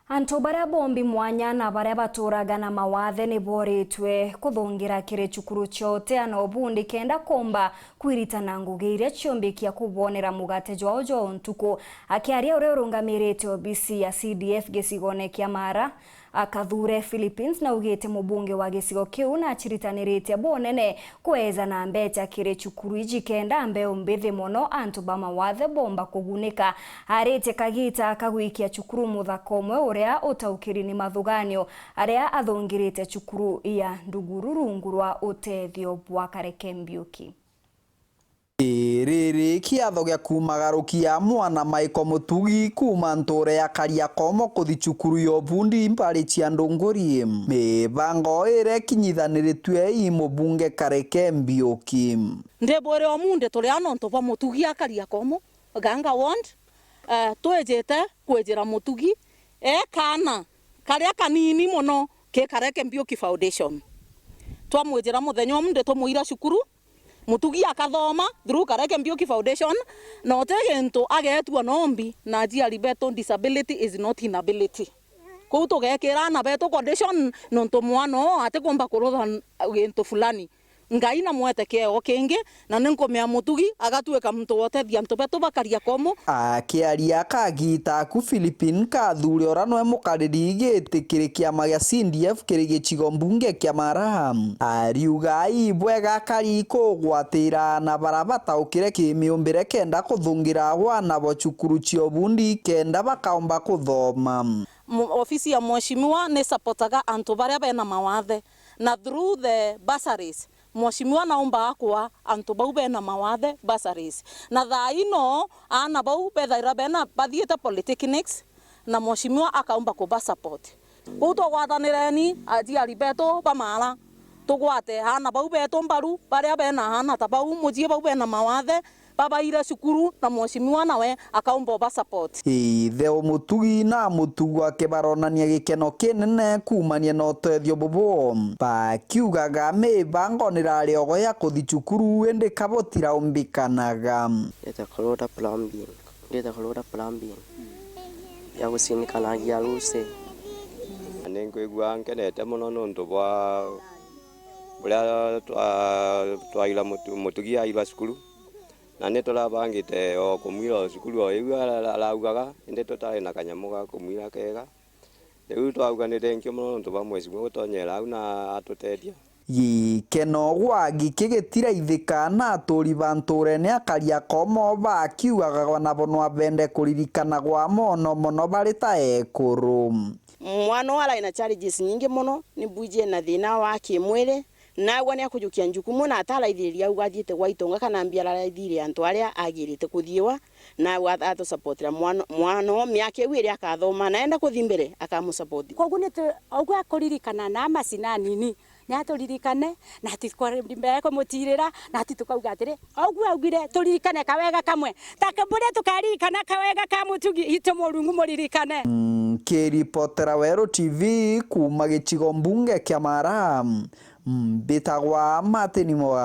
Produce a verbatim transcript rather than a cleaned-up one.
Antu baria bombi mwanya na baria baturaga na mawathe ni boritwe kuthungira kiri cukuru cia Otea na Obundi kenda kumba kwiritana ngugi iria ciumbikia kubonera mugate jwao jwa o ntuku. Akiaria uria urungamirite obisi ya C D F gicigone kia Mara, Akathure Philippines naugite mubunge wa gicigo kiu nachiritanirite bunene kweja na mbeca kiri cukuru iji kenda mbeu mbithi mono antu ba mawathe bomba kugunika. Aritie kagita ka gwikia cukuru muthaka umwe uria utaukiri ni mathuganio aria athungirite cukuru ya Nduguru rungu rwa utethio bwa Kareke Mbiuki. Ii, riri kiatho gia kumagarukia mwana Michael Mutugi kuuma ntuura ya Kariakomo kuthi cukuru ya ubundi mbari cia Ndunguri. Mibango iria ikinyithaniritue ii mubunge Kareke Mbiuki. Ndibwire umunthi turi aa nontu bwa Mutugi a Kariakomo, Ganga Ward, eh, twijite kwijira Mutugi e kaana karia kanini mono ki Kareke Mbiuki Foundation. Twamwijira muthenya umunthi tumwira cukuru, Mutugi akathoma through Kareke Mbiuki Foundation, na uti gintu ageetua nombi, na aciari betu, disability is not inability. Kuu tugekira aana betu condition, nontu mwana uu atikumba kurutha gintu fulani. Ngai na mwete kieo kingi, na ni nkumea Mutugi agatuika muntu wa utethia antu betu ba Kariakomo. Akiaria kagita aku Philippine Kathuri, ura nwe mukariri giti kiri kiama gia C D F kiri gicigo mbunge kia Mara, ariuga ibwega akari kugwatira na bara bataukire kimiumbire kenda kuthungira wana bo cukuru cia ubundi kenda bakaomba kuthoma. Mu-, ofisi ya mheshimiwa ni supportaga antu baria bena mawathe, na through the bursaries, mheshimiwa naumbaga kua antu bau bena mawathe bursaries. Na thaa ino, aana bau bethaira bena bathiite polytechnics, na mheshimiwa akaumba kuba support. Kwou tugwatanireni, aciari betu ba Mara, tugwate aana bau betu mbaru, baria bena aana ta bau, mucii bau bena mawathe, babaire cukuru, na mheshimiwa nawe akaumba uba support. Ithe o Mutugi na Mutugi wake baronania gikeno kinene kuumania na utethio bubu, bakiugaga mibango nirari ogo ya kuthi cukuru, indi ka butiraumbikanaga. Ndite kurura plumbing, ndite kurura plumbing ya gucinikanagia rusi. Na ninkwigua nkenete mono nontu bwa buria twa-, twaira Mutu-, Mutugi airwa cukuru. Na ni turabangite o kumwira o cukuru o iu ara-, araugaga, indi tutari na kanyamu ga kumwira kega. Riu twauga ni thengiu mono nontu bwa mheshimiwa gutonyera au na atutethia. Gikeno gwa giki gitiraithika na aturi ba nturene a Kariakomo bakiugaga nabo nwa bende kuririkanagwa mono mono bari ta ekuru. Mwana uu arai na challenges nyingi mono, ni mbwijie na thina wa kimwiri, naagua ni akujukia njukumu na ataraithiriria auga athiite gwa itonga kana mbi araraithirie antu aria agirite kuthiiwa, naagua at-, atusupportira mwana, mwana uu miaka iu iria akathoma, na enda kuthi mbere, akamusupport. Koguo ni tu-, oguo akuririkana na macinani ni, ni aturirikane, na ati kwa-, mbere kumutirira, na ati tukauga atiri, oguo augire, turirikane kawega kamwe. Ta ke-, buria tukaririkana kawega ka Mutugi, itu Murungu muririkane. Nkiripotera Weru T V kuuma gicigo mbunge kia Mara, mbitagwa Martin Moga.